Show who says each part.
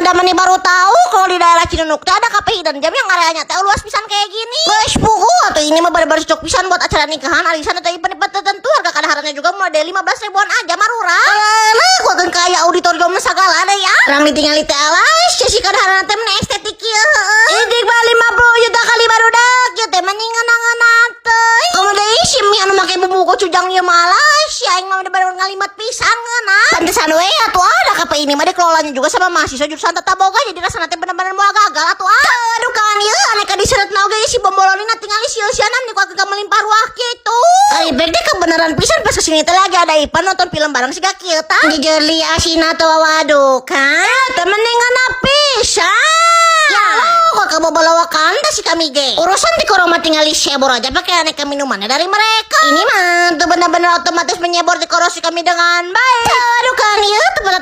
Speaker 1: Da meni baru tahu kalau di daerah Cinunuk teh ada kafe hidden gem yang areanya teh luas pisan kayak gini. Geus puguh atuh, ini mah bener-bener cocok pisan buat acara nikahan, arisan, atau event-event tertentu. Harga kadaharannya juga mulai dari 15 ribuan aja, marurah. Alah, gua kan kayak auditorium segala ada ya. Urang ditinggali teh, alas, si kadaharan teh meni estetik ieu, heueuh. Idik mah 50 juta kali barudak ieu teh meni ngeunah teh. Komo deui si mie anu make bumbu gochujang ieu mah, alas, si aing mah bener-bener ngalimet pisan, ngeunah. Pantesan we atuh ada kafe ini mah dikelolanya juga sama mahasiswa jurusan tata boga, jadi rasana teh bener-bener moal gagal atuh ah. Aduh kan ieu aneka diseret na oge si bomboloni na tingali sieun-sieunan nih kuat melimpah ruah gitu. Kali bek deh kebenaran pisan, pas kesini teh lagi ada event nonton film bareng si kieu tah. Jeli asina tuh, waduh kan. Temen ngeunah pisan. Ya Allah, kok kebobolawakan teh si kami ge. Urusan di koroma tinggal sebor aja pakai aneka minumannya dari mereka. Ini mah tuh benar-benar otomatis menyebor di korosi kami dengan baik. Aduh kan ieu tempat.